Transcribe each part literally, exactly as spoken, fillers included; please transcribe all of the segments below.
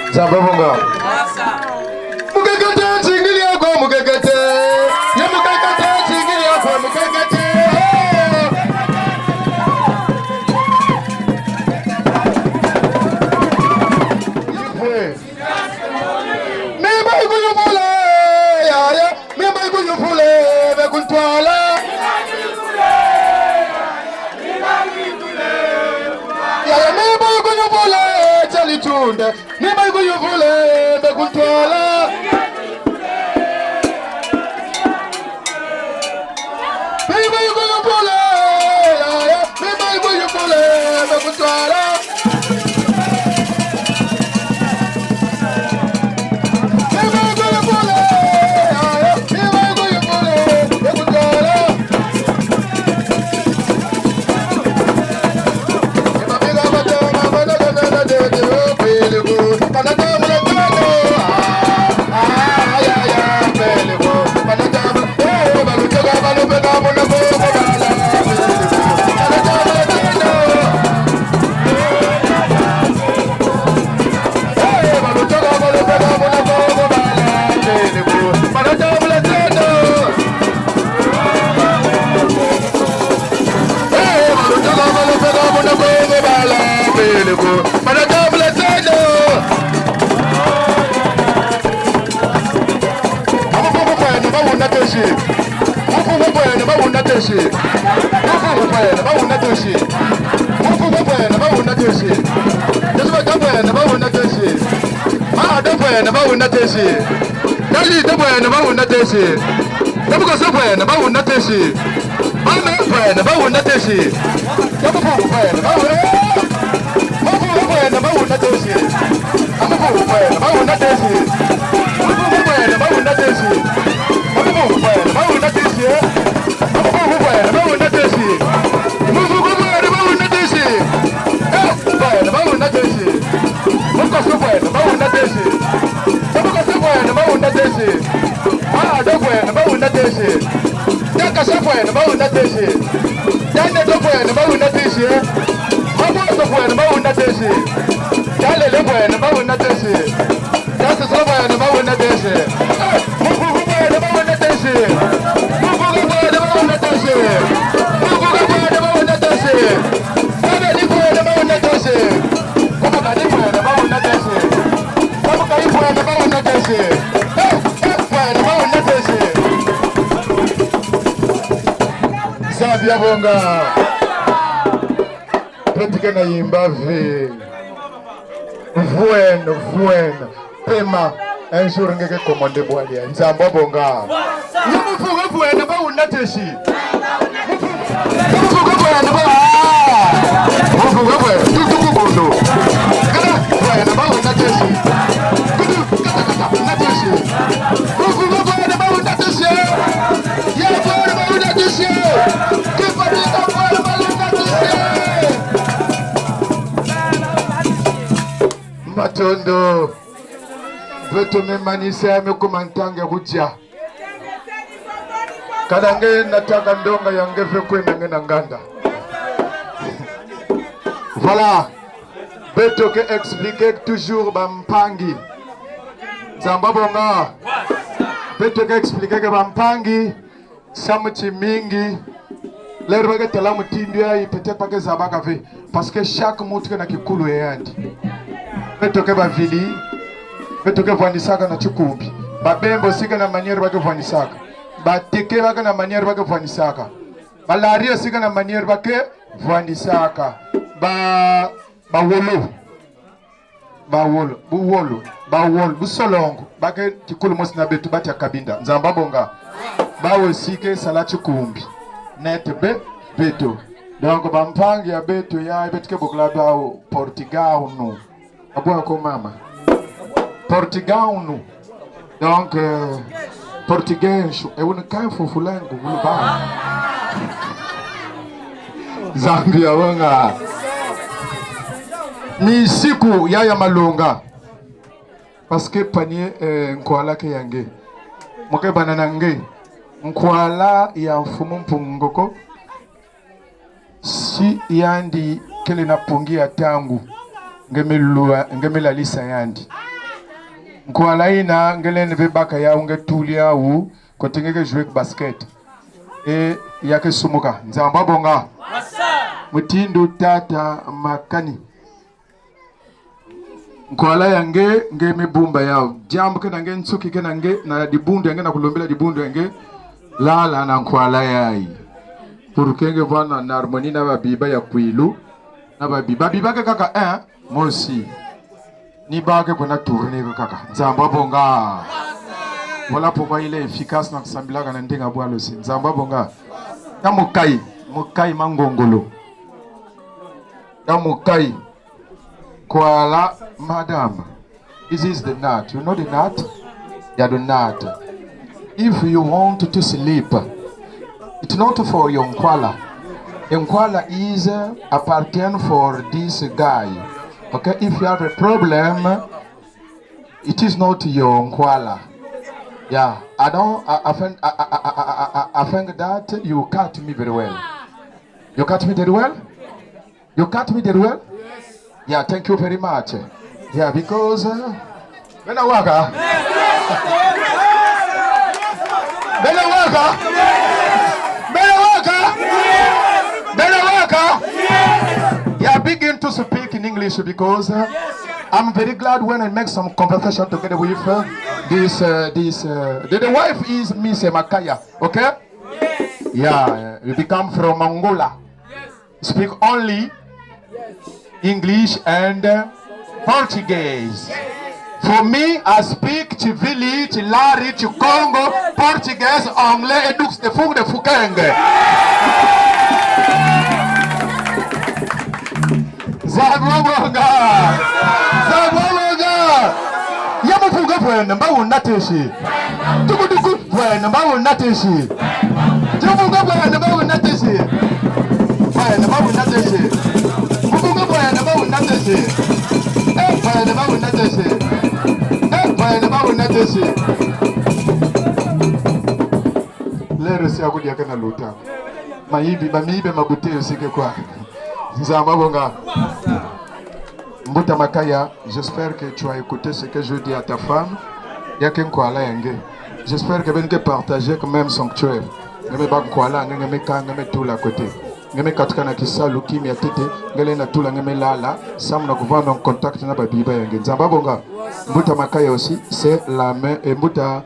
Nzambi abonga. Mukekete, tingili ako mukekete. Ye mukekete, tingili ako mukekete. Mimba ikuyuvula, yaya. Mimba ikuyuvula, bekuntwala. Yaya, mimba ikuyuvula, chalitunde. Mimba ikuyuvula, bekuntwala. Mimba ikuyuvula, yaya. Mimba ikuyuvula, bekuntwala. Mvuvu bwena bawunatesi. Mvuvu bwena bawunatesi. Mvuvu bwena bawunatesi. Mvuvu bwena bawunatesi. Yesu bwena bawunatesi. Maada bwena bawunatesi. Dalida bwena bawunatesi. Nyabugoso bwena bawunatesi. Bame bwena bawunatesi. Nyabugoso bwena bawu-, eh! Nyabugoso bwena bawunatesi. Nyabugoso bwena bawunatesi. Nyabugoso bwena bawunatesi. Nyabugoso bwena bawunatesi, eh! Nyabugoso bwena bawunatesi. Nyabugoso bwena bawunatesi. Eh, bwena bawunatesi. Nyabugoso bwena bawunatesi. Nyabugoso bwena bawunatesi. Maada bwena bawunatesi. Nyakasa bwena bawunatesi. Nyaneto bwena bawunatesi. Mabuoso bwena bawunatesi. Nyalele bwena bawunatesi. Nyasusu bwena bawunatesi. Nyabugoso bwena bawunatesi. Nyabugoso bwena bawunatesi. Nyabugoso bwena bawunatesi. Babeni bwena bawunatesi. Babeni bwena bawunatesi. Babukai bwena bawunatesi. Eh, eh, bwena bawunatesi. Nzambi abonga. Petike na yimba ve. Vwene, vwene. Pema. Un jour nge ke commande bwali ya. Nzambi abonga. Nyabugoso bwena bawunatesi. Nyabugoso bwena bawu-, ah. Nyabugoso bwena. Tutu kukondo. Kata bwena bawunatesi. Kutu, kata, kata, natesi. Nyabugoso bwena bawunatesi. Ya bwena bawunatesi. Kipatika bwena bawunatesi. Matondo. Beto me manisa me kuma ntange kudia. Kala nge nataka ndonga ya nge ve kwena nge na nganda. Voilà. Beto ke expliquer toujours bampangi. Nzambi abonga. Beto ke expliquer ke bampangi. Samu timingi, l'heure ba ke tala mutindu yayi, peut-être ba ke zabaka ve. Parce que chaque muntu ke na kikulu ya yandi. Beto ke bavili, beto ke vwanisaka na tikumbi. Babembe aussi ke na manière ba ke vwanisaka. Bateke ba ke na manière ba ke vwanisaka. Balaria aussi ke na manière ba ke vwanisaka. Ba, bawolo. Bawolo, buwolo, bawolo, busolongo, ba ke kikulu mosi na beto, batia Cabinda. Nzambi abonga. Bawu aussi ke sala tikumbi. Neti be, beto. Donc, bampangi ya beto ya, beto ke bokila bawu Portugal nu. Abua ko mama. Portugal nu. Donc, euh, português, eu não canho fufulengo, guluba. Nzambi abonga. Misiku ya ya malonga. Parce que panier, euh, nkwala ke ya nge. Mo kebana na nge, nkwala ya Mfumu Mpungoko, si yandi kele na pongi ya ntangu, nge me lua, nge me lalisa yandi. Nkwala yina, nge leni ve baka yawu, nge tuli yawu, kote nge ke jouer basket. E, ya ke sumuka. Nzambi abonga. Mutindu tata Makani. Nkwala ya nge, nge me bumba yawu. Diambu ke na nge, nsuki ke na nge, na dibundu ya nge, na kulombela dibundu ya nge. Lala na nkwala yayi. Pour que nge vwani na harmonie na babiba ya kwilu. Na babiba, babiba ke kaka, eh? Mosi. Ni ba ke kwena tourner kaka. Nzambi abonga. Voilà pourquoi il est efficace na kusambilaka na ndinga bwalosi. Nzambi abonga. Ya mukai, mukai mangongolo. Ya mukai. Nkwala, madame. This is the nut. You know the nut? Yeah, the nut. If you want to sleep, it's not for your nkwala. Nkwala is, uh, appartient for this guy. Okay, if you have a problem, it is not your nkwala. Yeah, I don't, I, I think, I, I, I, I, I think that you cut me very well. You cut me very well? You cut me very well? Yeah, thank you very much. Yeah, because, uh, bena waka. Bena waka. Bena waka. Bena waka. Yeah, begin to speak in English because, uh, I'm very glad when I make some conversation together with, uh, this, uh, this, uh, the, the wife is Miss Makaya, okay? Yeah, you become from Angola. Speak only English and, uh, Portuguese. For me, I speak Chivili, Chilari, Chikongo, Portuguese, Anglais, et donc c'est fou de Fukenge. Nzambi abonga. Nzambi abonga. Ya muvuka bwene mba unatesi. Tukutuku bwene mba unatesi. Tuvuka bwene mba unatesi. Bwene mba unatesi. Muvuka bwene mba unatesi. Eh, bwene mba unatesi. Eh, bwene mba unatesi. Lero si akudia kana luta. Mayibi, ba miyibi mabuti yo si ke kwa. Nzambi abonga. Mbuta Makaya, j'espère que tu as écouté ce que je dis à ta femme. Ya ke nkwala ya nge. J'espère que beno ke partager quand même sanctuaire. Nge me baka nkwala, nge, nge me ka, nge me tula kote. Nge me katuka na kisalu, kimia ntete, nge lenda tula, nge me lala, samu na kuvanda en contact na babiba ya nge. Nzambi abonga. Mbuta Makaya aussi, c'est la même, et mbuta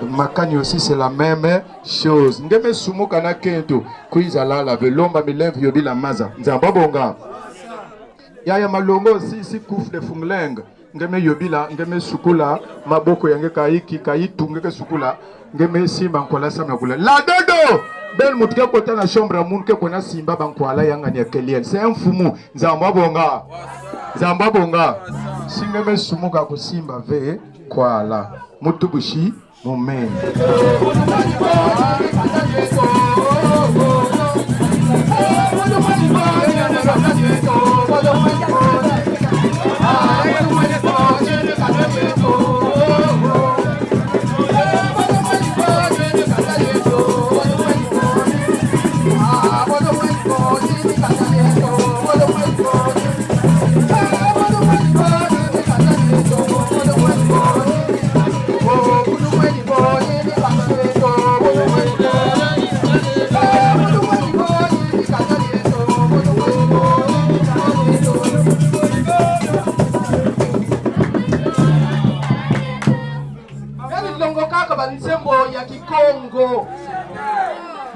Makani aussi, c'est la même chose. Nge me sumuka na kento, kwiza lala ve, lomba milemvo, yobila maza. Nzambi abonga. Yaya Malongo aussi, si kuf de fungleng. Nge me yobila, nge me sukula maboko ya nge, ka yiki, ka yitu, nge ke sukula, nge me simba nkwala samu na kula. La dodo! Beno muntu ke kota na chambre ya munu ke kwenda simba bankwala ya ngani ya keliel. C'est un mfumu. Nzambi abonga. Nzambi abonga. Si nge me sumuka kusimba ve nkwala. Mutubushi mume. Beno longokaka banzembo ya Kikongo.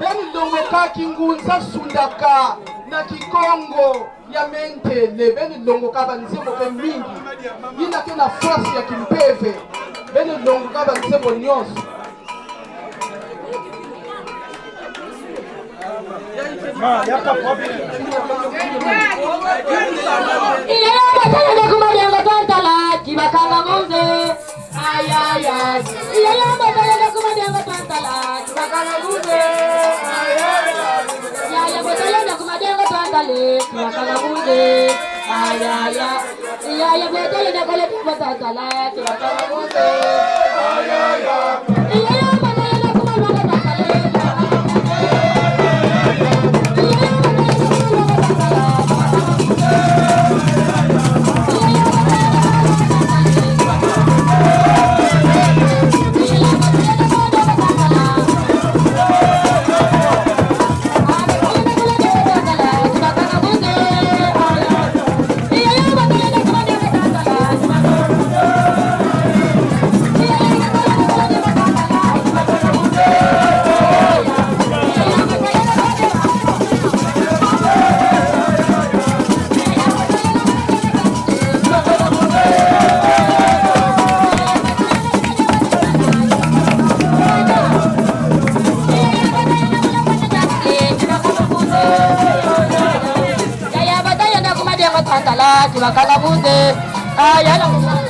Beno longokaka kingunza sundaka na Kikongo ya mentele. Beno longokaka banzembo mpe mingi. Yina ke na force ya kimpeve. Beno longokaka banzembo nyonso. Iyaya, botele na kuma diango twantala, kibakanga ngunze. Ayaya. Iyaya, botele na kuma diango twantala, kibakanga ngunze. Ayaya. Iyaya, botele na kuma diango twantala, kibakanga ngunze. Ayaya. Iyaya, botele na kuma diango twantala, kibakanga ngunze. Ayaya. Iyaya. Aya na.